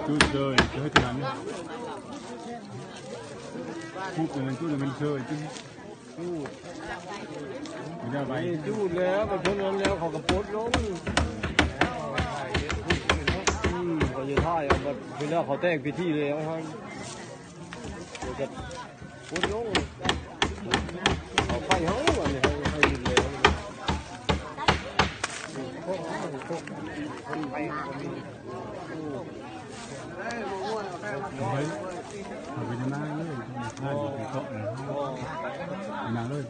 ຈູດເລີຍ ເຮັດຫຍັງ? ຈູດເລີຍ ຈູດເລີຍ ມັນເຊີຍ ຈູດ ຈູດ ມັນຈະໄປ ນີ້ຈູດແລ້ວ ໄປເທົ່ານັ້ນແລ້ວ ເຂົາກໍປົດລົງ ອືມ ກໍຈະຖ່າຍເອົາ ບັດເວລາເຂົາແຕກພິທີແລ້ວຫັ້ນ ດຽວຈະປົດລົງ ເອົາໄຟເຮົາ ອັນນີ້ເຮົາ ເຮົາຢູ່ແລ້ວ ໄປ ເອົາໄປນາເລີຍ ນາເລີຍ ໄປນາເລີຍ.